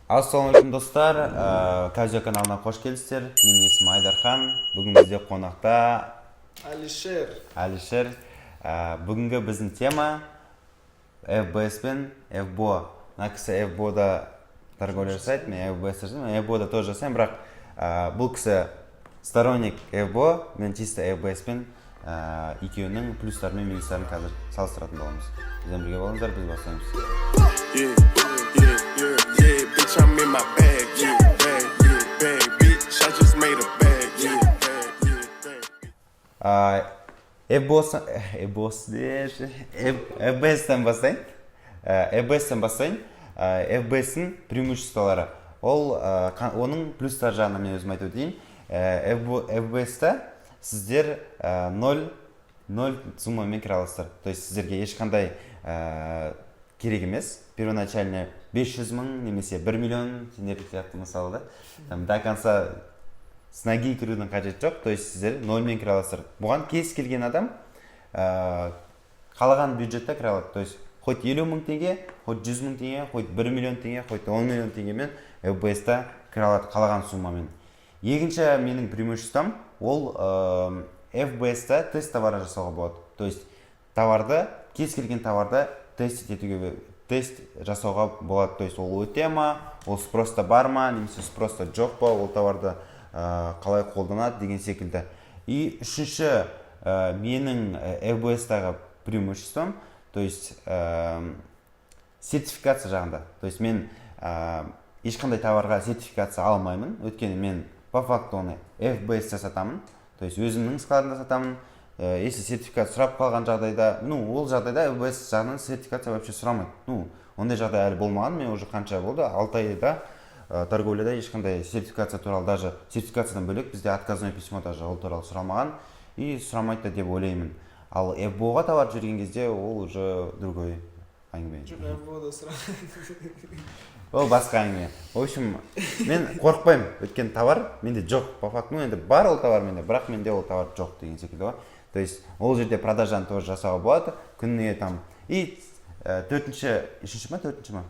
Ассалаумағалейкум, достар! Казио каналына қош келдіңіздер. Менің есімім Айдархан. Бүгін бізде қонақта Алишер. Әлішер. Бүгінгі біздің тема FBS пен FBO. Мына кісі FBO да торговля жасайды, мен FBS жасаймын. FBO да тоже жасаймын, бірақ бұл кісі сторонник FBO, мен чисто FBS пен екеуінің плюстары мен минустарын қазір салыстыратын боламыз. Бізбен бірге болыңыздар, біз бастаймыз. Yeah, bitch, I'm in my bag, yeah, bag, yeah, bag, bitch, I just made a bag, yeah, bag, yeah, bag. FBO, FBO, FBS-тен бастайын. FBS-тен бастайын. FBS-дің преимуществолары. Ол оның плюстар жағынан мен өзім айтып өтейін. FBS-та сіздер ноль суммамен кіре аласыздар. То есть сіздерге ешқандай керек емес. Первоначально 500 мың немесе 1 миллион теңге сияқты, мысалы, да. Там до конца с ноги кірудің қажеті жоқ, то есть сіздер нольмен кіре аласыздар. Бұған кез келген адам қалаған бюджетте кіре алады, то есть хоть 50 000 теңге, хоть 100 000 теңге, хоть 1 миллион теңге, хоть 10 миллион теңгемен FBS-та кіре алады қалаған суммамен. Екінші менің преимуществом ол FBS-та тест товара жасауға болады, то есть товарды, кез келген товарды тест етуге, тест жасауға болады, то есть ол өте ма, ол спроста бар ма немесе спроста жоқ па, ол товарды қалай қолданады деген секілді. И үшінші менің FBS-тағы преимуществом, то есть сертификация жағында, то есть мен ешқандай товарға сертификация алмаймын, өйткені мен по факту оны FBS-те сатамын, то есть өзімнің складында сатамын. Если сертификат сұрап қалған жағдайда, ну, ол жағдайда FBS жағынан сертификация вообще сұрамайды. Ну, ондай жағдай әлі болмаған. Мен уже қанша болды, 6 айда торговляда ешқандай сертификация туралы, даже сертификациядан бөлек бізде отказное письмо даже ол туралы сұрамаған и сұрамайды да деп ойлаймын. Ал FBO ға товар жіберген кезде ол уже другой әңгіме. Жоқ, FBO да сұра. Ол басқа әңгіме. В общем, мен қорықпаймын, өйткені товар менде жоқ по факту. Ну, енді бар ол товар менде, бірақ менде ол товар жоқ деген секілді ғой. То есть ол жерде продажаны тоже жасауға болады күніне там. И төртінші, үшінші ма, төртінші ма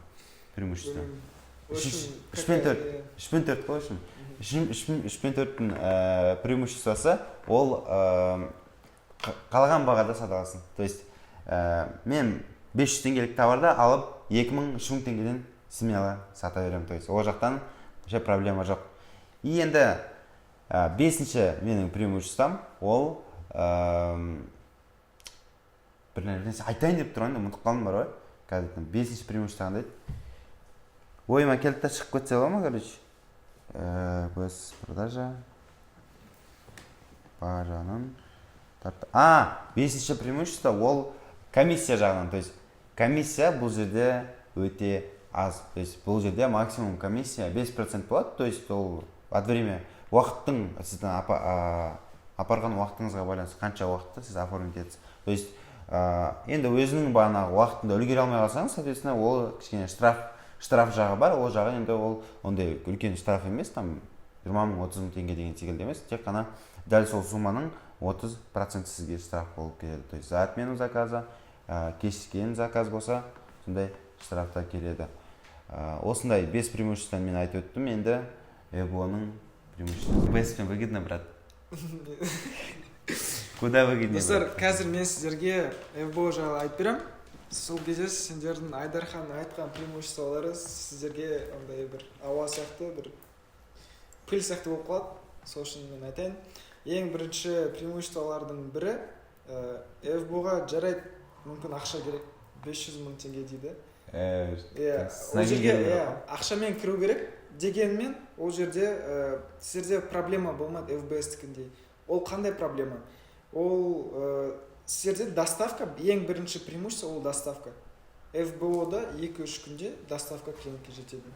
преимущество? В общем, үш пен какая- төрт. Үш пен төрт қой. В общем, үш пен төрттің преимуществосы ол қалаған бағада сата аласың. То есть мен 500 теңгелік товарды алып, 2000, 3000 теңгеден смело сата беремін, то есть ол жақтан вообще проблема жоқ. И енді бесінші менің преимуществом ол бір нәрсе айтайын деп тұрған, ұмытып қалдым бар ғой қазір. Там бесінші преимущество қандай еді, ойыма келді да шығып кетсе бола ма? Короче, бс продажа баға жағынан бесінші преимущество ол комиссия жағынан, то есть комиссия бұл жерде өте аз, то есть бұл жерде максимум комиссия 5% болады, то есть ол от время, уақыттың, сіздің апарған уақытыңызға байланысты, қанша уақытта сіз оформить етесіз. То есть енді өзінің бағанағы уақытында үлгере алмай қалсаңыз, соответственно, ол кішкене штраф жағы бар. Ол жағы енді ол ондай үлкен штраф емес, там 20 000, 30 000 теңге деген секілді емес, тек қана дәл сол сумманың 30% сізге штраф болып келеді, то есть за отмену заказа, кешіккен заказ болса, сондай штрафтар келеді. Осындай бес преимуществоны мен айтып өттім. Енді FBO-ның преимуществосы. FBS пен выгодно, брат, куда выгоднее? Достар, Брат? Қазір мен сіздерге FBO жайлы айтып беремін. Сол кезде сендердің Айдархан айтқан преимуществолары сіздерге андай бір ауа сияқты, бір пыль сияқты болып қалады. Сол үшін мен айтайын. Ең бірінші преимуществолардың бірі FBO ға, жарайды, мүмкін, ақша керек, 500 мың теңге дейді. Иә, ол жерге, иә, ақшамен кіру керек дегенмен, ол жерде сіздерде проблема болмайды FBS-тікіндей. Ол қандай проблема? Ол сіздерде доставка. Ең бірінші преимущество ол доставка. FBO да 2-3 күнде доставка клиентке жетеді.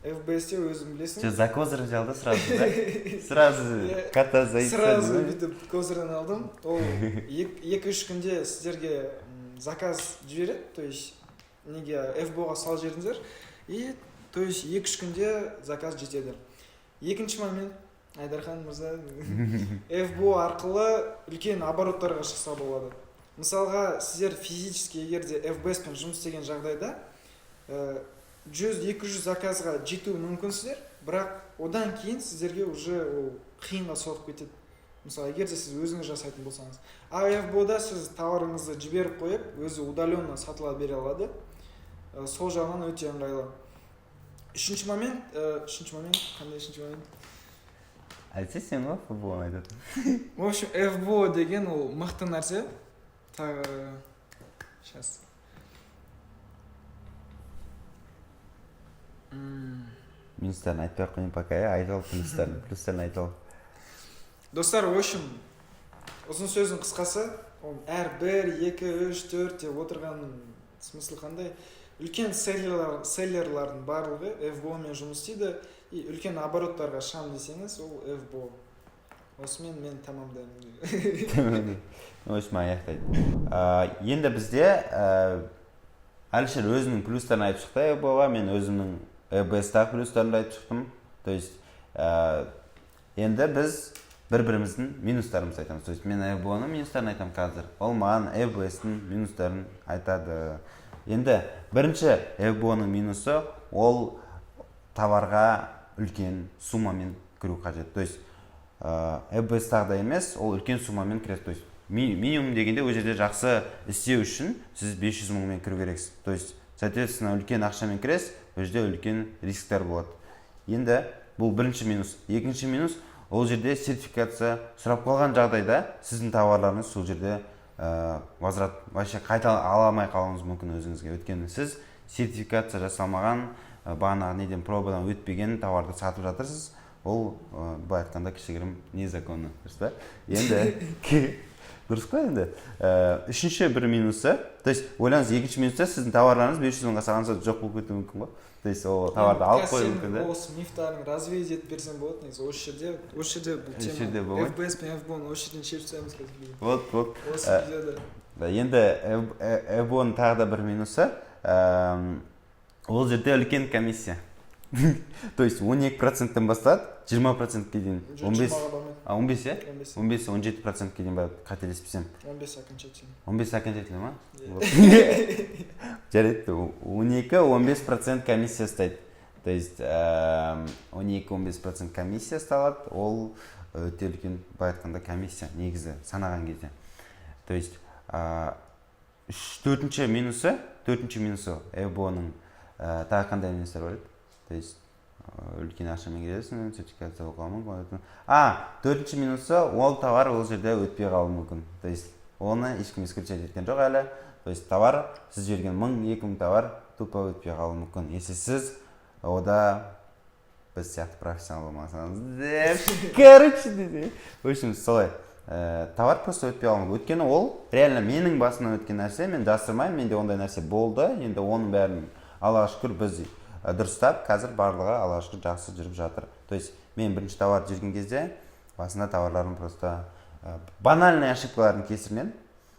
FBS-те өзің білесің. Что, за козырь взял, да, сразу, да? Сразу Иә. Кота за яйца. Сразу бүйтіп козырын алдым. Ол 2-3 күнде сіздерге заказ жібереді, то есть неге, FBO ға салып жібердіңіздер, и то есть 2-3 күнде заказ жетеді. Екінші момент, Айдархан мырза, FBO арқылы үлкен обороттарға шықса болады. Мысалға, сіздер физически егер де FBS пен жұмыс істеген жағдайда 100-200 заказға жетуі мүмкінсіздер, бірақ одан кейін сіздерге уже ол қиынға соғып кетеді. Мысалы, егер де сіз өзіңіз жасайтын болсаңыз. А FBO-да сіз товарыңызды жіберіп қойып, өзі удаленно сатыла бере алады. Сол жағынан өте ыңғайлы. Үшінші момент, үшінші момент, қандай үшінші момент? Айтса, сен ғой FBO айтатын. В общем, FBO деген ол мықты нәрсе. Тағы сейчас. Минустарын айтпай ақ қояйын пока, иә, айтып ал плюстарын, плюстарын айтып ал. Достар, в общем, ұзын сөздің қысқасы, ол әр бір, екі, үш, төрт деп отырған смысл қандай? Үлкен селлерлардың барлығы FBO мен жұмыс істейді, и үлкен обороттарға шығамын десеңіз, ол FBO. Осымен мен тамамдаймын. В общем, аяқтайды. Енді бізде Әлішер өзінің плюстарын айтып шықты FBO-ға, мен өзімнің FBS-тағы плюстарын айтып шықтым. То есть енді біз бір-біріміздің минустарымызды айтамыз. То есть мен FBO-ның минустарын айтамын қазір. Ол маған FBS-тің минустарын айтады. Енді бірінші FBO-ның минусы ол товарға үлкен суммамен кіру қажет. То есть FBS-тағыдай емес, ол үлкен суммамен кіреді. То есть минимум дегенде ол жерде жақсы істеу үшін сіз 500 мыңмен кіру керексіз. То есть, соответственно, үлкен ақшамен кіресіз, ол жерде үлкен рисктер болады. Енді бұл бірінші минус. Екінші минус, ол жерде сертификация сұрап қалған жағдайда сіздің товарларыңыз сол жерде возврат вообще қайта ала алмай қалуыңыз мүмкін өзіңізге. Өйткені сіз сертификация жасалмаған, бағанағы неден пробадан өтпеген товарды сатып жатырсыз. Ол былай айтқанда кішігірім незаконно, дұрыс па? Енді дұрыс қой енді. Үшінші бір минусы, то есть ойлаңыз, екінші минусы сіздің товарларыңыз 500 мыңға салғанша жоқ болып кетуі мүмкін ғой. То есть ол товарды алып қоюы мүмкін да. Осы мифтарын развеять етіп берсем болады негізі. Осы жерде бұл Осы жерде тема болмайды. FBS пен FBO-ны осы жерден шешіп тастаймыз қазір. Вот, вот. Осы видеода. Да, енді FBO-ның тағы да бір минусы, ол жерде үлкен комиссия. То есть 12%-тен басталады, 20%-ке дейін. Жоқ, 15, 20-ға бармайды. А, 15, иә? 15. 15, 17%-ке дейін барады, қателеспесем. 15 окончательно. 15 окончательно ма? Иә. Вот. Жарайды, 12-15% комиссия ұстайды. То есть 12-15% комиссия ұсталады, ол өте үлкен, былай айтқанда, комиссия негізі санаған кезде. То есть төртінші минусы FBO-ның, тағы қандай минустар бар еді? То есть үлкен ақшамен келесің, сертификация болып қалуы мүмкін. А, төртінші минусы, ол товар ол жерде өтпей қалуы мүмкін. То есть оны ешкім исключать еткен жоқ әлі. То есть товар, сіз жіберген 1000, 2000 товар тупо өтпей қалуы мүмкін. Если сіз ода біз сияқты профессионал болмасаңыз деп, короче, десе. В общем, солай. Товар просто өтпей қалуы мүмкін. Өйткені ол реально менің басымнан өткен нәрсе, мен жасырмаймын, менде ондай нәрсе болды. Енді оның бәрін Аллаға шүкір біз дұрыстап, қазір барлығы Аллаға шүкір жақсы жүріп жатыр. То есть мен бірінші товар жүрген кезде басында товарларым просто банальный ошибкалардың кесірінен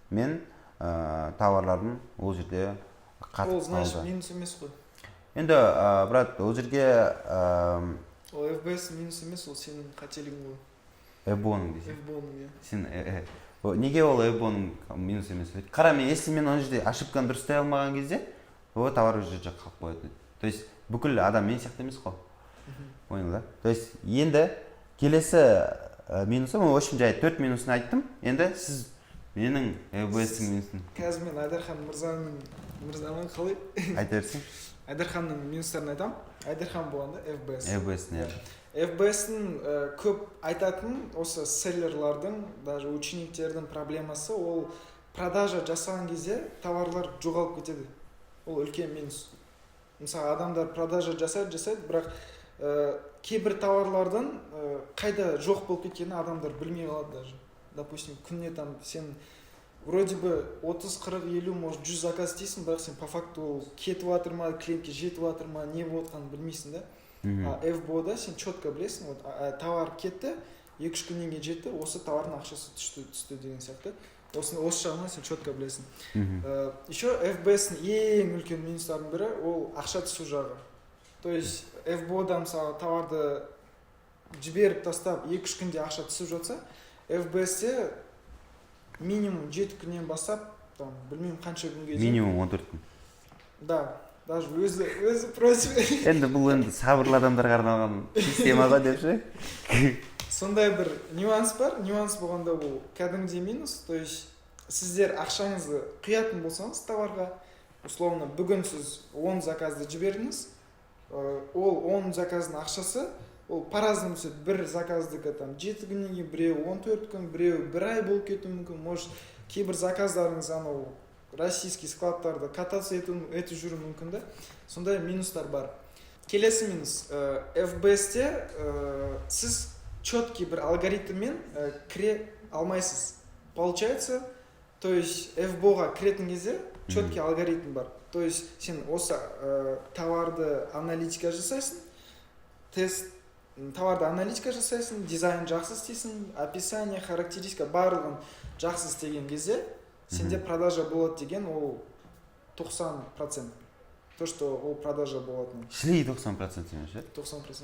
мен товарларым ол жерде қатып Ол, знаешь, қалды. минус емес қой. Енді брат, ол жерге Ол FBS минус емес, ол сенің қателігің ғой. FBO-ның десең. FBO-ның, иә. Сен неге ол FBO-ның минус емес? Қара, мен если мен ана жерде ошибканы дұрыстай алмаған кезде, ол товар ол жерде қалып қоятын еді. То есть бүкіл адам мен сияқты емес қой. Понял, да? То есть енді келесі минусы, в общем, жай төрт минусын айттым. Енді сіз менің FBS-тің минусын. Қазір мен Айдархан мырзаның, мырзаның қалай? Айта берсең. Айдарханның минустарын айтамын. Айдархан болғанда FBS. FBS-ні, иә. FBS-ның көп айтатын осы селлерлардың, даже учениктердің проблемасы ол продажа жасаған кезде товарлар жоғалып кетеді. Ол үлкен минус. Мысалы, адамдар продажа жасайды, жасайды, бірақ кейбір товарлардың қайда жоқ болып кеткенін адамдар білмей қалады даже. Допустим, күніне там сен вроде бы 30, 40, 50, может, 100 заказ істейсің, бірақ сен по факту ол кетіп жатыр ма, клиентке жетіп жатыр ма, не болып жатқанын білмейсің да. А FBO-да сен четко білесің, вот, товар кетті, 2-3 күннен кейін жетті, осы товардың ақшасы түсті деген сияқты. Осы жағынан сен четко білесің. Еще FBS-ның ең үлкен минустарының бірі ол ақша түсу жағы. То есть FBO-да мысалы товарды жіберіп тастап 2-3 күнде ақша түсіп жатса, FBS-те минимум 7 күннен бастап, там, білмеймін қанша күнге дейін. Минимум 14 күн. Да. Даже өзі против. Енді бұл енді сабырлы адамдарға арналған система ғой деп ше. Сондай бір нюанс бар. Нюанс болғанда, бұл кәдімгідей минус. То есть сіздер ақшаңызды құятын болсаңыз товарға, условно, бүгін сіз 10 заказды жібердіңіз, ол 10 заказдың ақшасы, ол по разному түседі. Бір заказдікі там 7 күннен кейін, біреуі 14 күн, біреуі бір ай болып кетуі мүмкін. Может, кейбір заказдарыңыз анау российский складтарда кататься етіп жүруі мүмкін да. Сондай минустар бар. Келесі минус: FBS-те сіз четкий бір алгоритммен кіре алмайсыз, получается. То есть FBO-ға кіретін кезде четкий алгоритм бар. То есть сен осы товарды аналитика жасайсың, тест, товарды аналитика жасайсың, дизайн жақсы істейсің, описание, характеристика, барлығын жақсы істеген кезде сенде продажа болады деген ол 90%, то что ол продажа болатын. Шли 90% емес ше? 90%.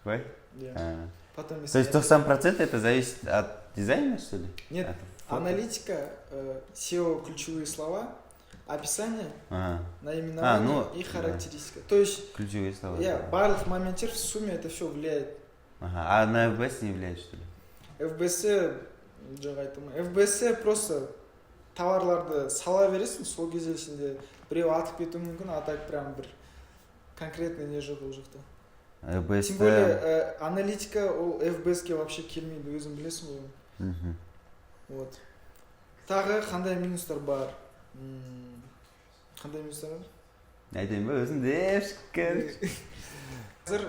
Ой. Иә. А. Потом То есть 90% это зависит от дизайна, что ли? Нет. От фото? Аналитика, SEO, ключевые слова, описание, наименование А, ну, и да. характеристика. То есть Ключевые слова. иә, барлық моменттер в сумме, это все влияет. Ага. А на FBS не влияет, что ли? FBS жоқ, айта алмаймын. FBS просто товарларды сала бересің, сол кезде сенде біреу атып кетуі мүмкін, а так прям бір конкретный не жоқ ол жақта. FBS. Тем более аналитика ол FBS-ке вообще келмейді, өзің білесің ғой. Вот, тағы қандай минустар бар? Қандай минустар бар? Айтайын ба өзім деп, короче. Қазір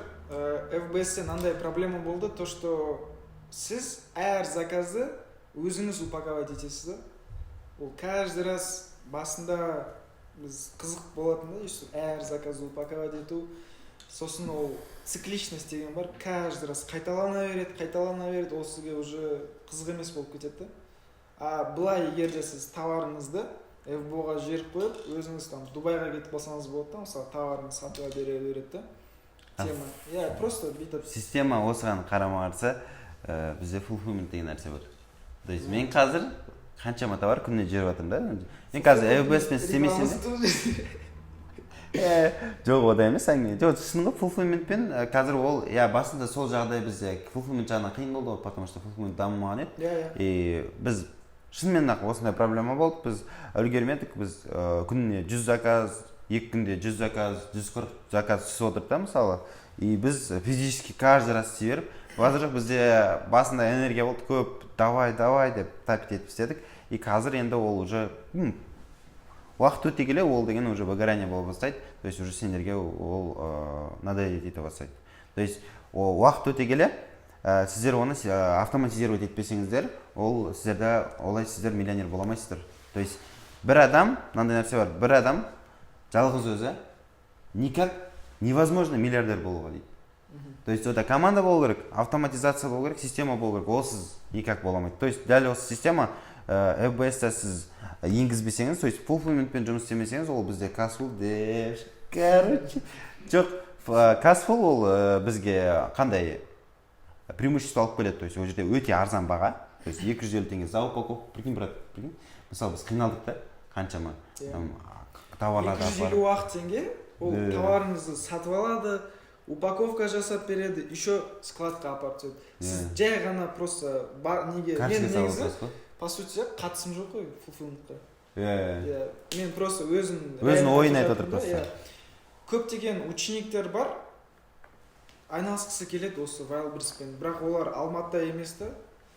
FBS-те мынандай проблема болды, то что сіз әр заказды өзіңіз упаковать етесіз да. Ол каждый раз басында біз қызық болатын да, өйстіп әр заказды упаковать ету. Сосын ол цикличность деген бар, каждый раз қайталана береді, қайталана береді, ол сізге уже қызық емес болып кетеді да. А былай, егер де сіз товарыңызды FBO-ға жіберіп қойып, өзіңіз там Дубайға кетіп қалсаңыз болады да, мысалы, товарыңыз сатыла бере береді да. Тема, иә, просто бүйтіп. Система осыған қарама қарсы, бізде fulfillment деген нәрсе бар. То есть мен қазір қаншама товар күніне жіберіп жатырмын да. Мен қазір FBS пен істемесем де. Жоқ, одай емес әңгіме, жоқ, шын ғой. Fulfillment-пен қазір ол, иә, басында сол жағдай бізде fulfillment жағынан қиын болды ғой, потому что fulfillment дамымаған еді. иә иә И біз шынымен ақ осындай проблема болды, біз үлгермедік. Біз күніне 100 заказ, 2 күнде 100 заказ, 140 заказ түсіп отырды да, мысалы. И біз физически каждый раз істей беріп, базар жоқ, бізде басында энергия болды көп, давай, давай деп тапить етіп істедік. И қазір енді ол уже уақыт өте келе ол деген уже выгорание бола бастайды. То есть уже сендерге ол надоедать ете бастайды. То есть ол уақыт өте келе сіздер оны автоматизировать етпесеңіздер, ол сіздерді олай, сіздер миллионер бола алмайсыздар. То есть бір адам, мынандай нәрсе бар: бір адам жалғыз өзі никак невозможно миллиардер болуға дейді. То есть ода команда болу керек, автоматизация болу керек, система болу керек, олсыз никак бола алмайды. То есть дәл осы система FBS та сіз енгізбесеңіз, то есть fulfillment-пен жұмыс істемесеңіз, ол бізде Касфул деп, короче, жоқ, Касфул ол бізге қандай преимущество алып келеді? То есть ол жерде өте арзан баға, то есть 250 теңге за упаковку, прикинь, брат, прикинь. Мысалы, біз қиналдық та қаншама там товарларды екі жүз апарып. елу ақ теңге ол товарыңызды сатып алады, упаковка жасап береді, еще складқа апарып тастайды. Сіз жай ғана просто бар неге карточка мен салып негізі отырасыз ғой. По сути қатысым жоқ қой fulfillment-қа. Иә. Иә, мен просто өзім Өзінің реально ойын айтып айтып отыр жатырмын да, просто. Иә. Көптеген учениктер бар, айналысқысы келеді осы Wildberries-пен, бірақ олар Алматыда емес та.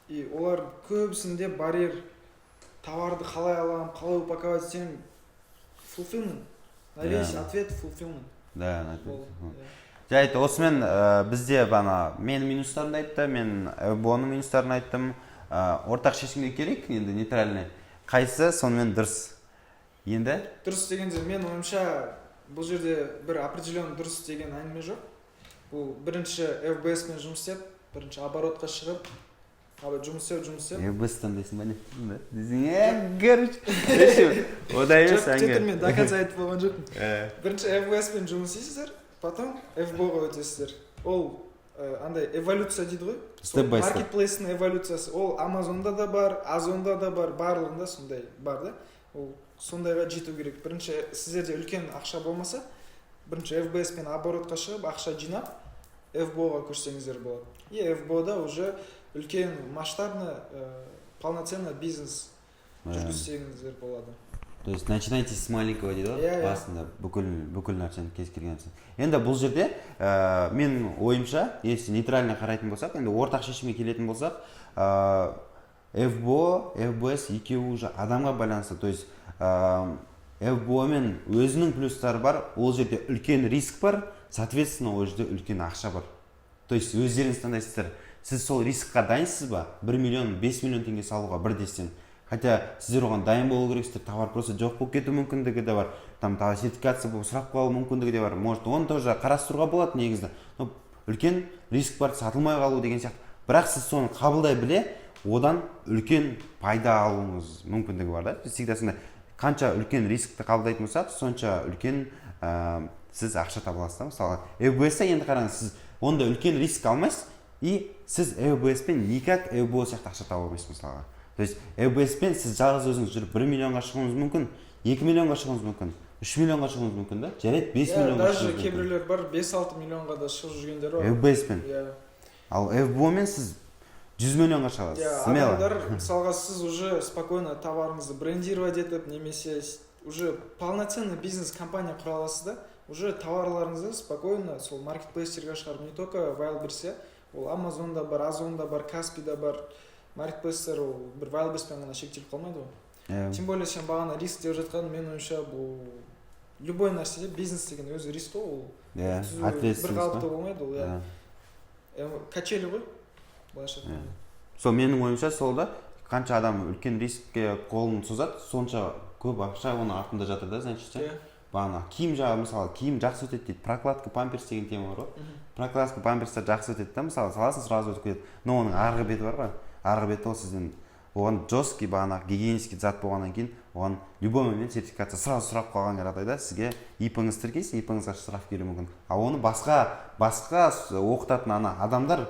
И олар көбісінде барьер: товарды қалай аламын, қалай упаковать етемін? Fulfillment на весь ответ fulfillment. Да, на Ол, ответ. Иә. Жарайды, осымен бізде бана менің минустарымды айтты, мен бұның минустарын айттым. Ортақ шешімге келейік енді, нейтральный, қайсысы сонымен дұрыс енді? Дұрыс дегенде, мен ойымша, бұл жерде бір определенный дұрыс деген әңгіме жоқ. Бұл бірінші FBS пен жұмыс істеп, бірінші оборотқа шығып, жұмыс істеп, жұмыс істеп. FBS таңдайсың ба, не десең, короче, одай емес Жоқ, күте тұр, әңгіме. Мен до конца айтып болған жоқпын. Бірінші FBS пен жұмыс істейсіздер, потом FBO-ға өтесіздер. Ол андай эволюция дейді ғой. Сол Step by step. Маркетплейстің эволюциясы, ол Амазонда да бар, Озонда да бар, барлығында сондай бар да. Ол сондайға жету керек. Бірінші сіздерде үлкен ақша болмаса Бірінші FBS пен оборотқа шығып, ақша жинап, FBO ға көшсеңіздер болады. И FBO да уже үлкен масштабный, полноценный бизнес жүргізсеңіздер болады. То есть начинайте с маленького дейді ғой. Иә, иә. Басында бүкіл нәрсені, кез келген нәрсені. Енді бұл жерде менің ойымша, если нейтрально қарайтын болсақ, енді ортақ шешімге келетін болсақ, FBO, FBS екеуі уже адамға байланысты. То есть FBO мен өзінің плюстары бар, ол жерде үлкен риск бар, соответственно, ол жерде үлкен ақша бар. То есть өздеріңіз таңдайсыздар, сіз сол рискқа дайынсыз ба, 1 миллион, 5 миллион теңге салуға бірдестен. Хотя сіздер оған дайын болу керексіздер, товар просто жоқ болып кету мүмкіндігі де бар, там товар сертификация болып сұрап қалу мүмкіндігі де бар, может, оны тоже қарастыруға болады негізі. Но үлкен риск бар, сатылмай қалу деген сияқты. Бірақ сіз соны қабылдай біле, одан үлкен пайда алуыңыз мүмкіндігі бар да. Всегда сондай: қанша үлкен рискті қабылдайтын болсақ, сонша үлкен сіз ақша таба аласыз да. Мысалы, FBS те енді қараңыз, сіз онда үлкен риск алмайсыз, и сіз FBS пен никак FBO сияқты ақша таба алмайсыз мысалға. То есть FBS пен сіз жалғыз өзіңіз жүріп 1 миллионға шығуыңыз мүмкін, 2 миллионға шығуыңыз мүмкін, 3 миллионға шығуыңыз мүмкін да, жарайды, 5 миллионға Даже шығуыңыз мүмкін. кейбіреулер бар, 5-6 миллионға да шығып жүргендер бар. FBS пен. Иә. Ал FBO мен сіз 100 миллионға шығасыз смело. Адамдар, мысалға, сіз уже спокойно товарыңызды брендировать етіп немесе уже полноценный бизнес компания құра аласыз да, уже товарларыңызды спокойно сол маркетплейстерге шығарып, не только Wildberries, иә, ол Амазонда бар, Озонда бар, Каспида бар маркетплейстер, ол бір Wildberries-пен ғана шектеліп қалмайды ғой. Тем более сен бағана риск деп жатқан, менің ойымша, бұл любой нәрседе бизнес деген өзі риск қой ол. Иә, Түзу, бір ответственность қалыпты қой. болмайды ол, иә. Качели ғой, былайша айтқанда. Сол менің ойымша сол да: қанша адам үлкен рискке қолын созады, сонша көп ақша оның артында жатыр да, значит, ше. Бағана киім жағы, мысалы, киім жақсы өтеді дейді, прокладка, памперс деген тема бар ғой. Прокладка, памперстер жақсы өтеді да, мысалы, саласың, сразу өтіп кетеді. Но оның арғы беті бар ғой, арғы беті ол сізден оған жесткий, бағанағы гигиенический зат болғаннан кейін, оған любой момент сертификация сразу сұрап қалған жағдайда сізге ИП-іңіз тіркейсіз, ИП-іңізге штраф келуі мүмкін. Ал оны басқа оқытатын ана адамдар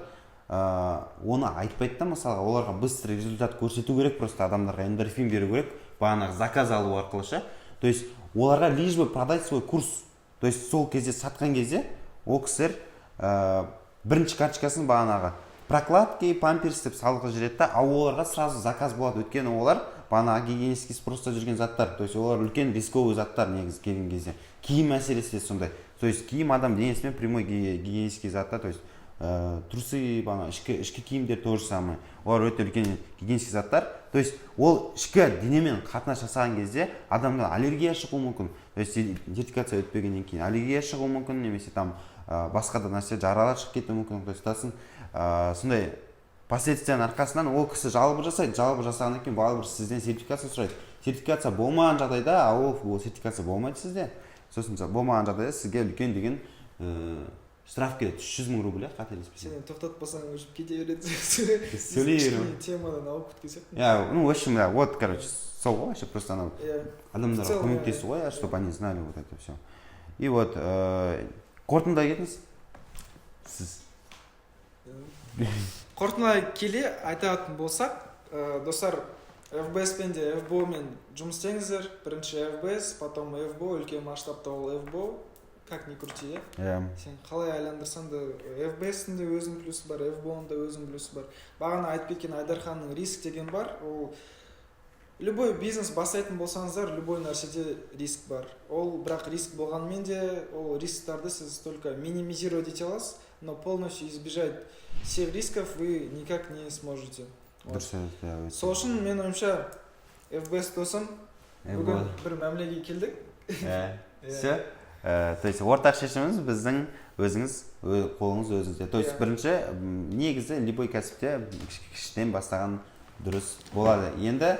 оны айтпайды да. Мысалға, оларға быстрый результат көрсету керек, просто адамдарға эндорфин беру керек бағанағы заказ алу арқылы ше. То есть оларға лишь бы продать свой курс. То есть сол кезде, сатқан кезде ол кісілер бірінші карточкасын бағанағы прокладки, памперс деп салғып жібереді да. Ал оларға сразу заказ болады, өйткені олар бағанағы гигиенический спроста жүрген заттар, то есть олар үлкен рисковый заттар негізі келген кезде. Киім мәселесі де сондай, то есть киім адам денесімен прямой гигиенический зат та. То есть трусы, бағана ішкі киімдер то же самое, олар өте үлкен гигиенический заттар. То есть ол ішкі денемен қатынас жасаған кезде адамда аллергия шығуы мүмкін, то есть сертификация өтпегеннен кейін аллергия шығуы мүмкін немесе там басқа да нәрсе, жаралар шығып кетуі мүмкін. То есть сосын сондай последствияның арқасынан ол кісі жалоба жасайды. Жалоба жасағаннан кейін бәрібір сізден сертификация сұрайды. Сертификация болмаған жағдайда, а ол сертификация болмайды сізде, сосын болмаған жағдайда сізге үлкен деген штраф келеді, 300 000 рубль, иә, қателеспесем. Сен тоқтатпасаң, уже кете береді. Сөйлей беремін. Кішкене темадан ауып кеткен сияқтымын. Иә, ну, в общем, да, вот, короче, сол ғой вообще, просто анау адамдарға В целом, көмектесу ғой, иә, чтобы они знали вот это все. И вот қорытындылай кетіңіз сіз. Қорытындылай келе айтатын болсақ, достар, FBS пен де FBO мен жұмыс істеңіздер. Бірінші FBS, потом FBO, үлкен масштабта ол FBO, как ни крути, иә. Иә. Сен қалай айландырсаң да, FBS-тің де өзінің плюсы бар, FBO-ның да өзінің плюсы бар. Бағана айтып кеткен Айдарханның риск деген бар. Ол любой бизнес бастайтын болсаңыздар, любой нәрседе риск бар ол. Бірақ риск болғанымен де, ол рисктарды сіз только минимизировать ете аласыз, но полностью избежать всех рисков вы никак не сможете. Вот. Дұрыс айтасыз, иә, өте. Сол үшін, менің ойымша, FBS досым, бүгін бір мәмілеге келдік. Иә. Иә. Все. То есть ортақ шешіміміз біздің: өзіңіз, қолыңыз өзіңізде. То есть бірінші, негізі любой кәсіпте кішіден бастаған дұрыс болады. Енді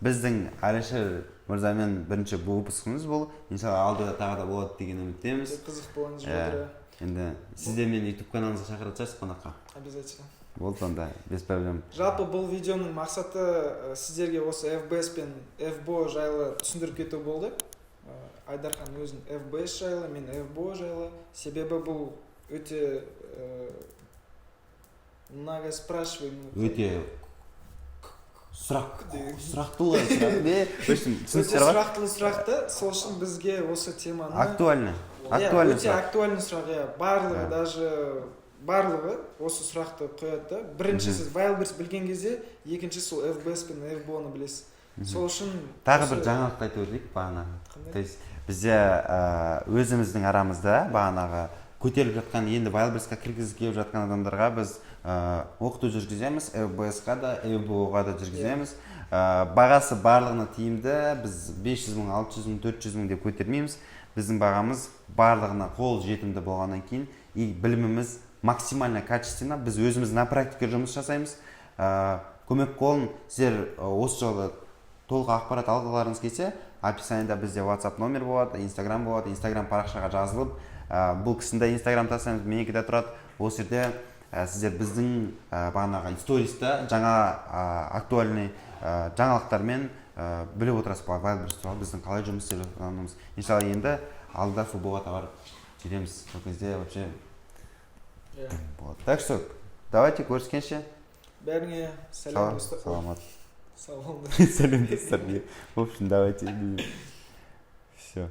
біздің Әлішер мырзамен бірінші выпускымыз бұл, иншалла, алдыда тағы да болады деген үміттеміз. Өте қызық болған Иә. жатыр, иә. Енді сіз де мені ютуб каналыңызға шақыратын шығарсыз қонаққа. Обязательно. Болды онда, без проблем. Жалпы, бұл видеоның мақсаты сіздерге осы FBS пен FBO жайлы түсіндіріп кету болды. Айдархан өзінің FBS жайлы, мен FBO жайлы, себебі бұл өте многоспрашиваемый. Өте Сұрақ Деген. Сұрақтылы сұрақ не, в общем, Өте түсінесіздер ғой. Сұрақтылы сұрақ та. Сол үшін бізге осы теманы Актуальный. Иә, Актуальный өте сұрақ. Актуальный сұрақ, иә. Барлығы, даже барлығы осы сұрақты қояды да. Бірінші, сіз Wildberries білген кезде, екінші сол FBS пен FBO ны білесіз. Сол үшін Тағы бір жаңалықты айтып өтейік бағанағы. Қандай? То есть бізде өзіміздің арамызда бағанағы көтеріліп жатқан, енді Wildberries-қа кіргізіп келіп жатқан адамдарға біз оқыту жүргіземіз, FBS-қа да, FBO-ға да жүргіземіз. Бағасы барлығына тиімді. Біз 500 мың, 600 мың, 400 мың деп көтермейміз. Біздің бағамыз барлығына қол жетімді болғаннан кейін и біліміміз максимально качественно. Біз өзіміз на практика жұмыс жасаймыз. Көмек қолын сіздер осы жолы толық ақпарат алғыларыңыз келсе, описаниеда бізде WhatsApp номер болады, Инстаграм болады. Инстаграм парақшаға жазылып, бұл кісінің де Инстаграм тастаймыз, менікі де тұрады. Осы жерде сіздер біздің бағанағы сториста жаңа актуальный жаңалықтармен біліп отырасыз Wildberries туралы, біздің қалай жұмыс істеп жатқанымыз. Иншалла, енді алда футболға барып жетеміз, сол кезде вообще болады. Так что давайте, көріскенше. Бәріңе сәлем, достар. Саламат. Сау болыңдар. Сәлем, достар. В общем, давайте, все.